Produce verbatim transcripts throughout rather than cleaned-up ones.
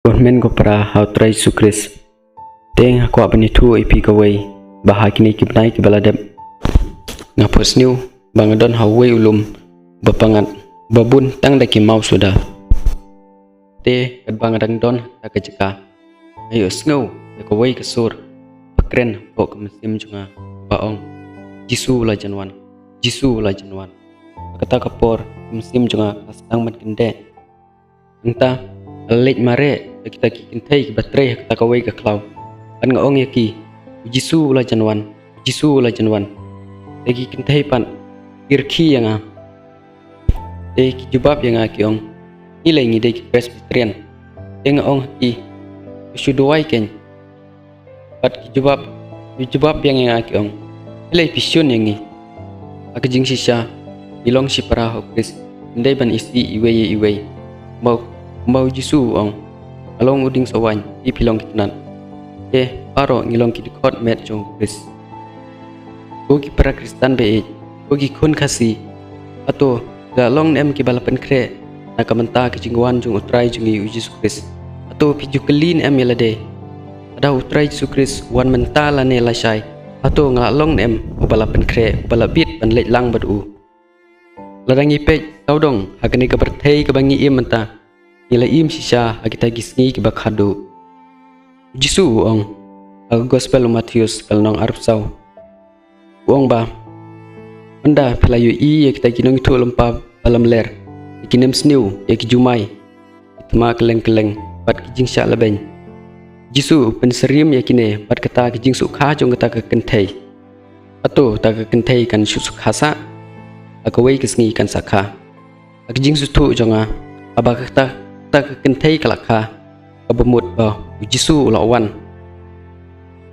Ko hynmen ko para ha u Trai Jisu Khrist. Te nga kwah ban ïathuh ïa phi kawei ba ha kine ki bnai kiba la dep, nga phohsniew ba nga don ha uwei u lum ba pyngngad ba bun tang da ki maw suda. Te katba nga dang don ha ka jaka, nga ïohsngew ïa kawei ka sur ba kren hapoh ka mynsiem jong nga, ba ong, "Jisu u la jan wan, Jisu u la jan wan." Ha kata ka por ka mynsiem jong nga ka sdang ban kyndeh. Nangta nga la leit mareh ïa kita ki kynthei kiba trei ha kata kawei ka khlaw, bad nga ong ïa ki, "U Jisu u la jan wan, U Jisu u la jan wan." Te ki kynthei pat ki rkhie ïa nga. Te ki jubab ïa nga, ki ong, "Ngi lei ngi dei ki Presbyterian." Te nga ong ha ki, "To shu duwai keiñ." Bad ki jubab, ki jubab biang ïa nga, ki ong, "Balei phi shun ïa ngi? Ha ka jingshisha ngi long shipara ha u Khrist, ngim dei ban isih iwei ïa iwei. Kumba, kumba u Jisu u ong, 'Nga long u dieng sawaiñ, phi phi long ki tnat.' Te baroh ngi long ki dkhot met jong u Khrist." Ko ki para Khristan ba ïeit, ko ki khun Khasi, hato la long ne em kiba la pynkhreh na ka bynta ka jingwan jong u Trai jong ngi u Jisu Khrist? Hato phi ju kylli ne em ïa lade, lada u Trai Jisu Khrist u wan mynta lane lashai, hato nga la long ne em uba la pynkhreh, uba la bit ban leit lang bad u? Lada ngi peit sawdong ha kane ka pyrthei kaba ngi im mynta, ngi la im shisha ha kita ki sngi kiba khadduh. U Jisu u ong ha ka Gospel u Mathaios ka lynnong arphew saw, u ong ba, "Ynda phi la ïohi ïa kita ki nongïathuhlypa ba lamler, ïa ki nemsniew, ïa ki jumai, ki thma kylleng kylleng bad ki jingshah lebeiñ." Jisu u pynsyriem ïa kine bad kata ka jingsukha jong kata ka kynthei. Hato kata ka kynthei kan shu sukha sah? Ha kawei ka sngi kan sa kha. Ha ka jingsngewthuh jong nga, haba kata, kata ka kynthei ka la kha, kaba mut ba u Jisu u la wan.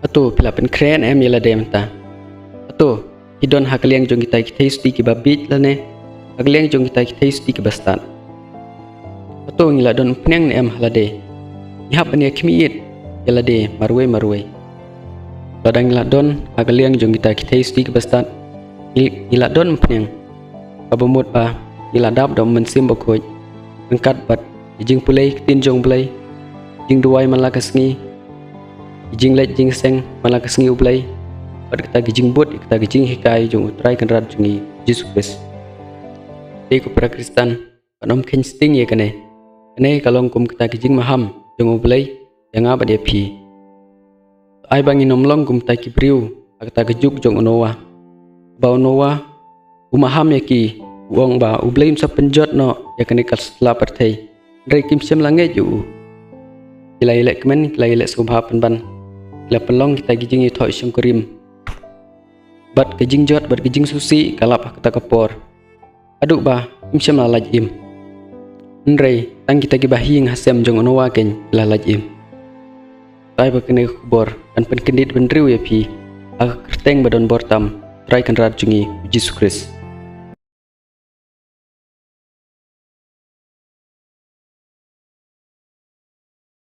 Hato phi la pynkhreh ne em ïa lade mynta? Hato phi don ha ka liang jong kita ki theisotti kiba bieit lane ha ka liang jong kita ki theisotti kiba stad? Hato ngi la don umphniang ne em ha lade? Ngi hap ban ïakhmih ïa lade marwei marwei. Lada ngi la don ha ka liang jong kita ki theisotti kiba stad, ngi, ngi la don umphniang, kaba mut ba ngi la dap da u Mynsiem Bakhuid, ryngkat bad ki jingpule ktien jong u Blei, jingduwai man la ka sngi, ki jingleit jingseng man la ka sngi u Blei, bad kata ki jingbud, kata ki jinghikai jong u Trai Kynrad jong ngi Jisu Khrist. Te ko para Khristan, kan ym kheiñ sting ïa kane. Kane ka long kum kata ki jingmaham jong u Blei ïa nga bad ïa phi. Ai ba ngin ym long kum kita ki briew ha kata ka juk jong u Noah. Ba u Noah u maham ïa ki, u ong ba u Blei un sa pynjot noh ïa kane ka sla pyrthei, hynrei kim shym la ngeit ïa u. Ki la ïaleh kmen, ki la ïaleh sngewbha pynban, ki la pynlong kita ki jingïathoh shongkurim. Bad ka jingjot bad ka jingsngewsih ka lap ha kata ka por, haduh ba kim shym la lait im. Hynrei tang kita kiba ha ïing ha sem jong u Noah keiñ ki la lait im. Te ai ba kane ka khubor kan pynkyndit bynriew ïa phi ha ka kyrteng ba don bor tam, Trai Kynrad jong ngi u Jisu Khrist.